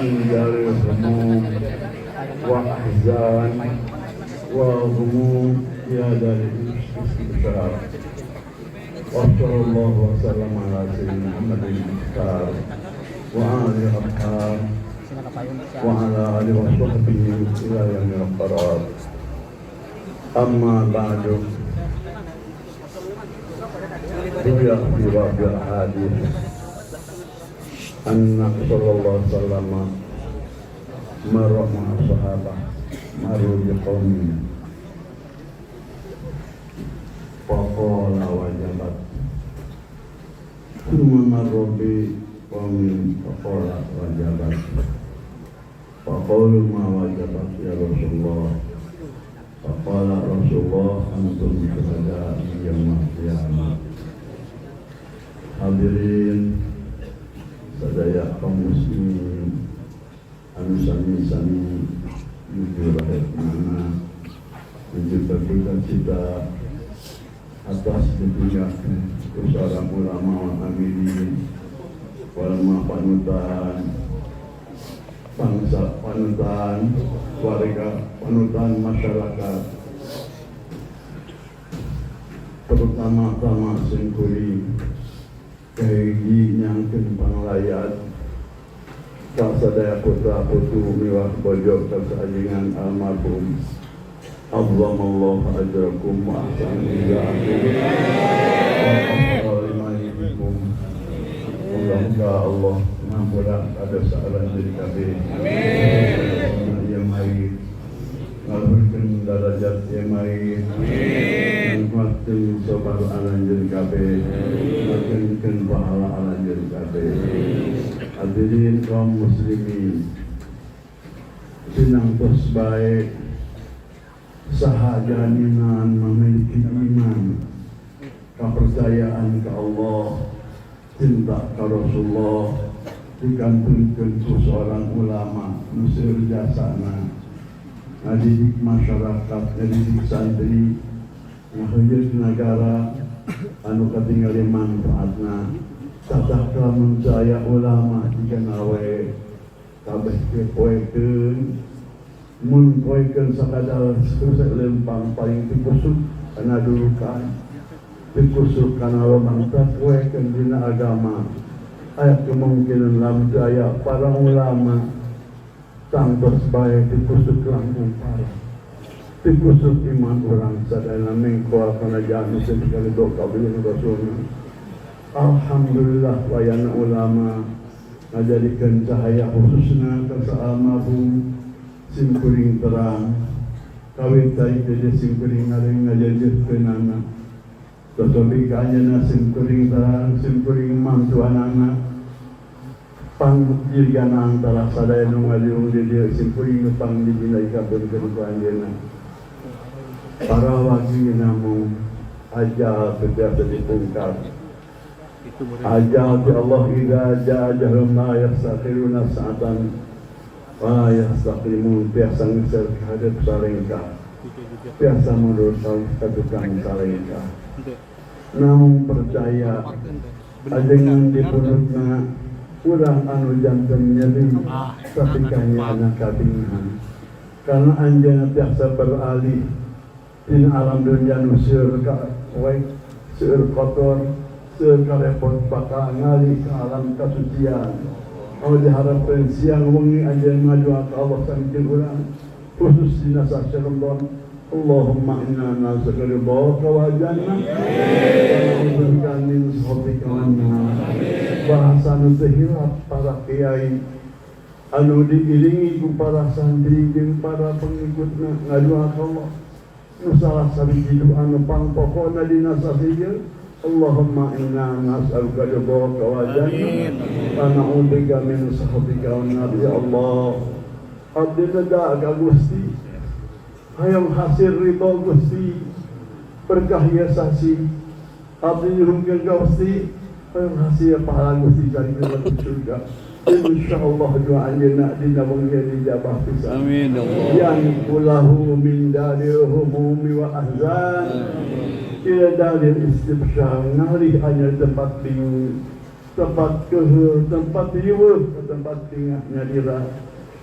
Min daril humum wa ahzan wa ghumum ila daril istibsyar. Wa sallallahu wa sallam ala sayyidina Muhammadin al-Mukhtar wa alihi al-athhar wa ala alihi wa sahbihi ila yaumil qarar. Amma ba'du. Ruwiya fi ba'd al-ahadith anna sallallahu alaihi wasallam marra ma'a sahabah maru biqaumin faqala wajabat, thumma marra bi qaumin faqala wajabat, faqalu ma wajabat ya Rasulullah? Faqala Rasulullah, antum syuhada yaumil qiyamah. Hadirin sadaya kaum muslimin anu sami-sami nuju rahmatna, nuju berduka cita atas ditinggalkan ku seorang ulama wal amilin, ulama panutan bangsa, panutan warga, panutan masyarakat, terutama-tama simkuring kahiji nyangkeun panglayat ka sadaya putra putu miwah bojo kasajengan almarhum. Azzamallahu ajrakum wa ahsana ijaakum wa afdal. Mudah-mudahan Allah ngampura kadosa aranjeun kabeh. Amin. Ieu mayit ngaluhurkeun darajat ieu mayit. Amin. Nguatkeun sabar aranjeun kabeh. Ngakeunkeun pahala aranjeun kabeh. Hadirin kaum muslimin. Sinangtos bae saha jaminan memiliki iman, kepercayaan ke Allah, cinta ke Rasulullah, dikantunkeun ku seorang ulama nu seueur jasana ngadidik masyarakat, ngadidik santri, ngaheuyeut negara anu katingali manfaatna. Tata lamun saya ulama jika nawe kabeh poekeun, mun poekeun sakadar susah lempang paling tikusuk kana durukan, tikusuk kana lobang, poekeun dina agama. Aya kemungkinan lamun aya para ulama tangtos bae tikusuk langkung parah, tikusuk iman orang sadayana mengkoal kana janu sekali doa bilin rasulna. Alhamdulillah wayana ulama ngajadikeun cahaya, khususna ka almarhum simkuring terang kawit tai jadi simkuring ngaring ngajajeuhkeunana. Tetapi ka anjeunna simkuring terang, simkuring mantuanana pangjirgana antara sadaya nu ngaliung di dieu, simkuring nu pang dibina ikabunkeun ku anjeunna. Para wagi namu aja biasa dipungkar ajal ti Allah, idza jaa ajaluhum la yastakhiruna sa'atan wa yastaqdimun. Biasa ngeser hadap salengkah, biasa mundur ka tukang salengkah. Namun percaya ajengan dipundutna urang anu janten nyeri tapi kanya anak kabingan karena anjeunna biasa beralih tina alam dunia nu seueur ka we seueur kotor, seueur karepot, bakal ngalih ke alam kasucian. Oh, diharapkan siang wengi anjeun ngadua ka Allah sangkeun urang, khusus dina sasih Ramadan. Allahumma inna nas'aluka ridhaka wa jannah wa na'udzubika min sakhatika wan nar. Bahasa nu teu hilap para kiai anu diiringi ku para santri jeung para pengikutna ngadua ka Allah, nu salah sahiji doa anu pangpokona dina sasih ieu, Allahumma inna nas'aluka ridhaka wa jannah wa na'udzubika min sakhatika wan nar. Ya Allah, abdi neda ka Gusti, hayang hasil ridho Gusti berkah ieu sasi. Abdi nyuhunkeun ka Gusti, hayang hasil pahala Gusti dari surga. Insyaallah doa anjeunna dina wengi dijabah pisan. Amin ya Allah. Yanqulahu min daril humumi wa ahzan ila daril istibsyar, ngalih hanya tempat bingung. Tempat kehe, tempat riweuh, tempat tingah nyalira.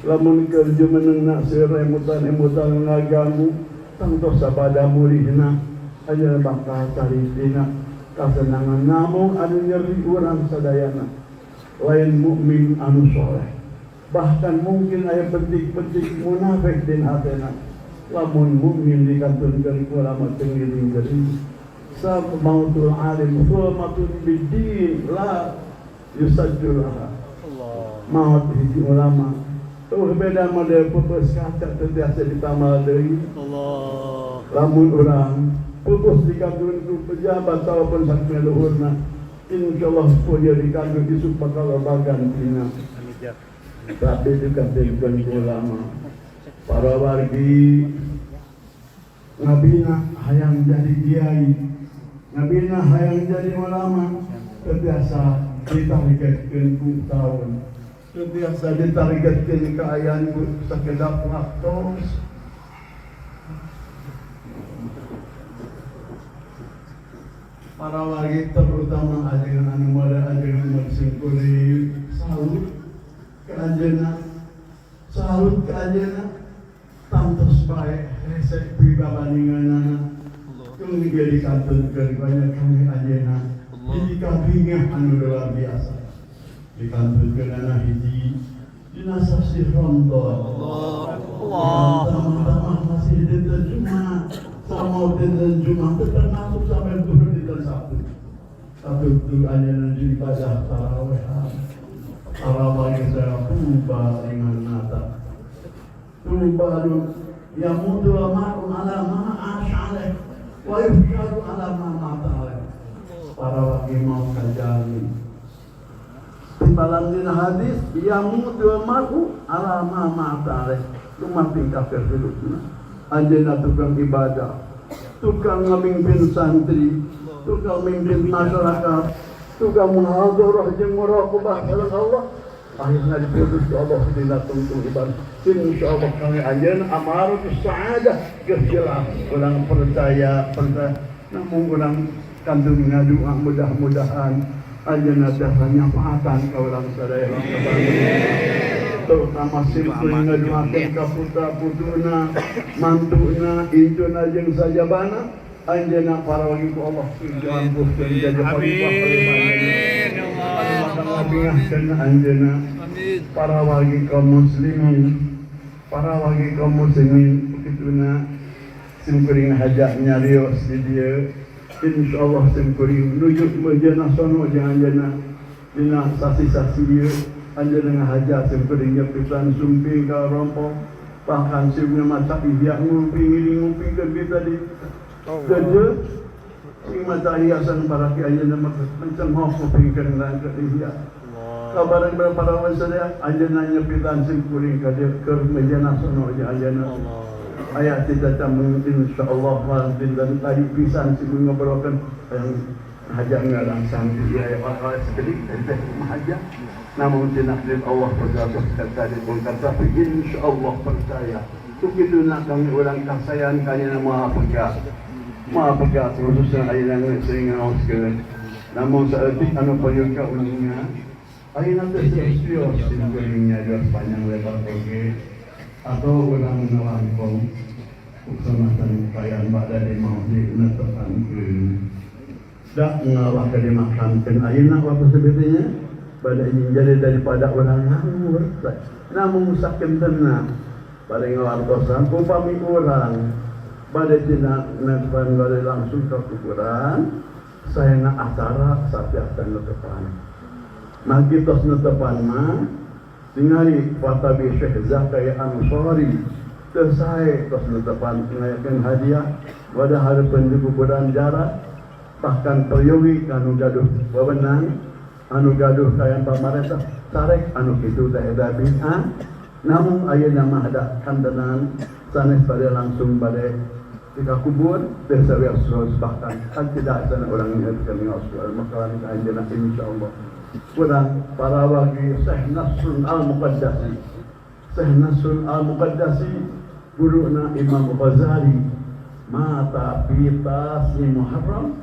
Lamun keur jumenengna seueur emutan-emutan ngaganggu, tangtos sabada mulihna anjeunna bakal cari dina kasenangan. Namun anu nyeri urang sadayana lain mukmin anu soleh, bahkan mungkin aya bentik-bentik munafik dina hatena. Lamun mukmin dikantunkeun ku ulama teu ngiring-ngiring, sab mautul alim sulmatun bidin la yusajjulaha. Maut hiji ulama tuh beda model pupus kaca, teu tiasa ditamal deui. Lamun urang pupus dikantun ku pejabat ataupun saking luhurna, insyaallah puja dikantun isuk bakal bagantina. Tapi dikantunkeun ku ulama, para wargi ngabina hayang jadi kiai, ngabina hayang jadi ulama, teu tiasa ditargetkeun ku taun, teu tiasa ditargetkeun kaayaan ku sakedap waktos. Para wargi, terutama ajengan anu muda, ajengan magsingkuri, salut ka anjeunna, salut ka anjeunna. Tangtos bae hese pribabandinganana keung ge dikantunkeun banyak kami anjeunna hiji kabingah anu luar biasa dikantunkeunana hiji dina sasih Ramadan. Allah. Pertama-tama masih dinten Jumat, sama dinten Jumat itu termasuk sampai turun dinten Sabtu. Sabtu itu anjeunna jadi ibadah tarawih. Tarawih saya tuba liman mata. Tuba yamutu mar'u ala ma asha alaih wa yuhsyaru ala ma mata alaih. Para waki mau kajami. Timbalan dina hadis yamutu mar'u ala ma mata alaih. Lumamping kafir hidupna. Anjeunna tukang ibadah, tukang ngamimpin santri, tukang mimpin masyarakat, tukang muhadharah jeung muraqabah sareng Allah. Akhirnya diputus ku Allah dina tungtung ibadah. Insyaallah kami anjeun amaratus sa'adah geus jelas. Urang percaya, percaya. Namun urang kandung ngadua mudah-mudahan anjeunna tiasa nyafaatan ka urang sadaya, terutama simkuring ngaduakeun ka putra putuna, mantuna, incuna jeung sajabana anjeunna para wali ku Allah diampuhkeun jadi khalifah. Amin. Ya Allah. Ngabingahkeun anjeunna. Amin. Para wali kaum muslimin, para wali kaum muslimin, begituna simkuring hajat nyarios di dieu. Insyaallah simkuring nuju meujeuh sono jeung anjeunna dina sasi-sasi ieu. Anjeunna ngahaja simkuring nyepitan sumping ka rompong, bahkan simkuring maca Ihya nguping ngiring ngupingkeun kita di gede sing maca Ihya sareng para kiai. Anjeunna mencengok ngupingkeun ke Ihya. Kabaran para sadaya anjeunna nyepitan simkuring ka dieu keur meujeuh sono jeung anjeunna. Ayat tidak campur, insyaallah malam dinten tadi pisan sih ngobrolkeun yang hajat ngarang santri ya orang sekedik teh haja, namun tinakdir Allah berjatuh tadi bongkar, tapi insyaallah percaya begitu nak kami orang kasayan kanya maha pegat, maha pegat, khususnya ayeuna sering ngaoskeun. Namun saeutik anu payun ka uninga, ayeuna teh serius simkuring nyarios panjang lebar oge atau urang ngalangkong kecamatan kayan bada di mau di netepankeun dak ngalah ka dimakamkeun ayeuna waktu sebetulnya pada ingin jadi daripada orang nganggur. Namun sakentena pada ngawartosan upami urang pada tina netepan bade langsung ke kuburan, saya nak acara satiasa netepan. Nah, kitos netepan mah tingali fatabi Syekh Zakai Ansari teu sae tos netepan ngayakeun hadiah pada hareupeun di kuburan jarak, bahkan peryogi kanu gaduh wewenang, anu gaduh kayan pamarentah sarek anu kitu teh eta bid'ah. Namun ayeuna mah ada kantenan sanes bade langsung bade di kubur teu sawios, bahkan kan tidak sana orang nyaetkeun ngaos makalan ka anjeunna. Insyaallah kurang para wali Syekh Nasrul Al-Muqaddasi, Syekh Nasrul Al-Muqaddasi guruna Imam Ghazali, mata fi tasi Muharram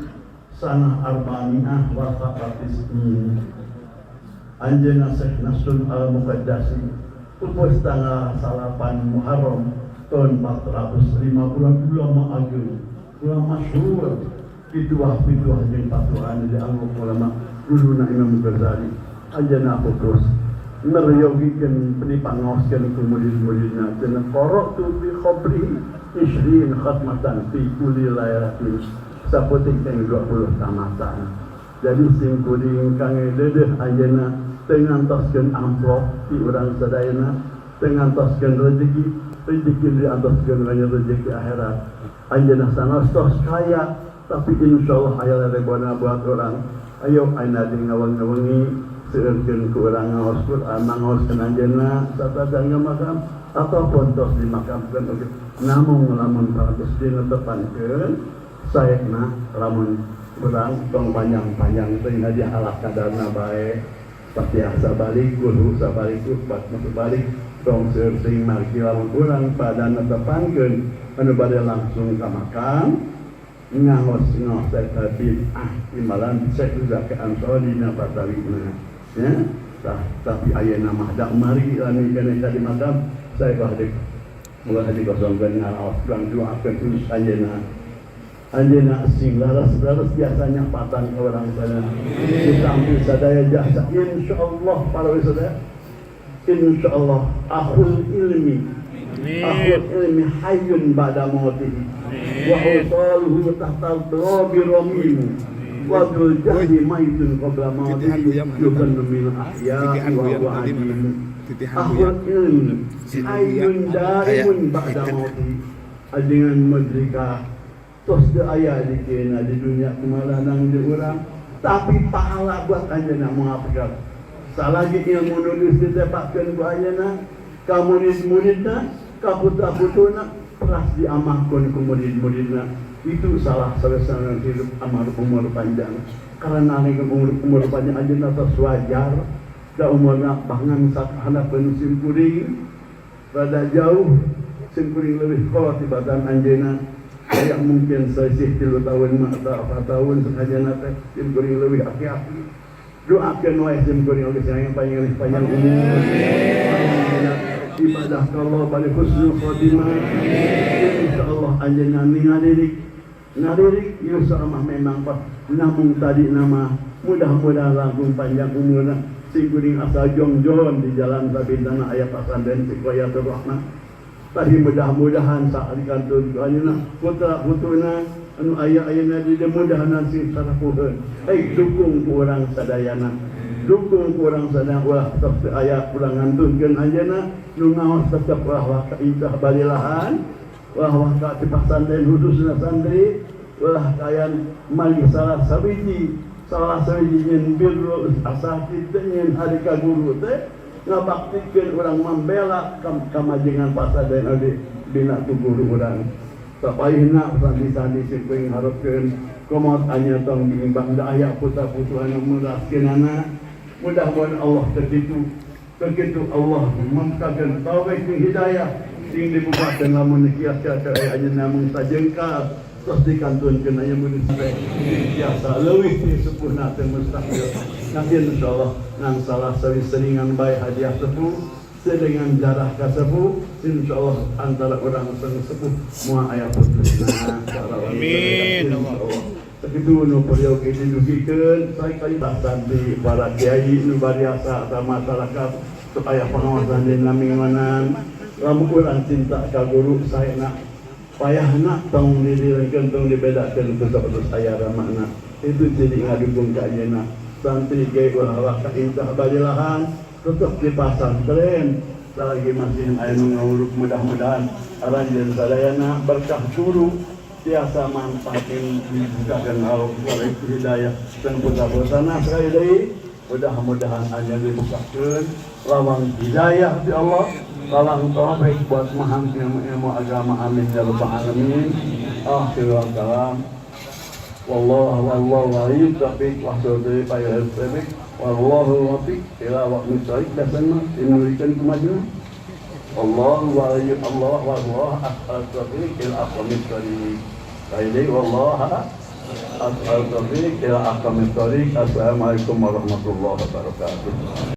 sanah arba'mi'ah wa sab'atisnin. Anjeunna Syekh Nasrun Al-Muqaddasi pupus tanggal 9 Muharram tahun 450, ulama agung, ulama masyhur, pituah-pituah jeung patuhan dianggap ulama guruna Imam Ghazali. Anjeunna pupus meryogikeun dipangaoskeun ku murid-muridna cenah qara'tu bi khabrihi 20 khatmatan fi kulli lailatin, saputing teng 20 tamatan. Jadi sim kuring kang deudeuh anjeunna teu ngantoskeun amplop ti urang sadayana, teu ngantoskeun rezeki, rezeki diantoskeun hanya rezeki akhirat. Anjeunna sanes tos kaya, tapi insyaallah aya rebona buat orang. Ayo ayeuna di ngawengi-wengi seueurkeun ku urang ngaos Quran, mangaoskeun anjeunna satajan makam ataupun tos dimakamkeun oge. Namung lamun parantos dinetepankeun saekna lamun urang tong panjang-panjang teh hadiah ala kadarna bae, patiasa balik guru sabalik bat masuk balik tong seueur sing margi lamun urang pada netepankeun anu bade langsung ka makam ngaos-ngaos eta bid'ah imbalan Syekh Zaki Ansori dina patawina ya. Tah, tapi ayeuna mah da mari lami keneh ka di makam saya bah ulah dikosongkeun ngaraos urang doakeun terus anjeunna. Anjeunna sing laras-laras biasanya patan ke orang sana disamping sadaya jasa insyaallah para sadaya insyaallah akhul ilmi, akhul ilmi hayyun ba'da mautihi wa usaluhu tahta turabi ramimu wa dzul jahli maitun qabla mautihi yukannu min ahya wa huwa adim. Akhul ilmi hayyun daimun ba'da mautihi ajengan mudrika tos teu aya dikeuna di dunia kumaha di urang, tapi pahala buat anjeunna moal pegat salagi ilmu nulis ditepakkeun ku anjeunna ka murid-muridna, ka putra-putruna, peras diamahkeun ku murid-muridna. Itu salah satu hidup amar umur panjang karena nih umur panjang anjeunna tos wajar da umurna bangan hanapeun simkuring rada jauh, simkuring leuwih kolot tibatan anjeunna, kayak mungkin selisih 3 tahun mah atau 4 tahun sengaja teh simkuring leuwih aki-aki. Doakeun wae simkuring oge sing panjang panjang umur, ibadah ka Allah bari husnul khotimah insyaallah. Anjeunna ngalirik ngalirik ieu mah memang pak namun tadi nama mudah-mudahan langkung panjang umurna. Simkuring asal jongjon di jalan Sabintana aya pasantren Sikoyatur Rahman tadi, mudah-mudahan saat dikantun anjeunna putra putruna anu aya ayeuna di dieu mudah-mudahan sing sarapuheun. Dukung ku urang sadayana, dukung ku urang sadayana, ulah tetep teu aya urang ngantunkeun anjeunna nu ngaos tetep ulah waka intah balilahan, ulah waka di pasantren khususna santri ulah kayan malih salah sawiji nyen birrul asatid teh nyen hari ka guru teh ngabaktikeun urang membela kamajengan pasantren anu dibina ku guru urang. Sapayuna sandi-sandi sing harapkeun komot anya tong diimbang da aya putra-putra anu meraskeunana. Mudah-mudahan Allah terkitu terkitu Allah memkakeun taufik jeung hidayah sing dibukakeun lamun kias-kias aya anjeunna mung sajengkal tos dikantunkeun aya mun sampai biasa leuwih ti sepuhna teh mustahil. Nanti insyaallah ngan salah sering-seringan bae hadiah sepuh dengan jarah kasepuh, insyaallah antara orang sang sepuh moal aya putusna. Amin. Insyaallah sakitu nu peryogi didugikeun saya kali santri para kiai nu bariasa atau masyarakat supaya pengawasan di namingonan. Lamun urang cinta ka guru saena payahna tong didirikeun, tong dibedakeun ku sapertos aya ramana itu jadi ngadukung ka anjeunna. Santri ge ulah waka intah balilahan, tetep di pasantren lagi masih aya nu ngawuruk. Mudah-mudahan aranjeun sadayana berkah guru tiasa manfaatin dibukakan Allah hidayah dan putra-putrana. Sekali deui mudah-mudahan anjeun dibukakeun lawang hidayah di Allah, lawang taufik buat memahami ilmu-ilmu agama. Amin ya rabbal alamin. Akhirul kalam, wallahu wallahu waliyut taufiq wa taufiq wallahu muwaffiq ila aqwamit thariq. Biasana dinurikeun kumaha Allah wali Allah wallah as'al taufiq ila aqwamit thariq. Sekali wallah as'al taufiq ila aqwamit thariq. Assalamualaikum warahmatullahi wabarakatuh.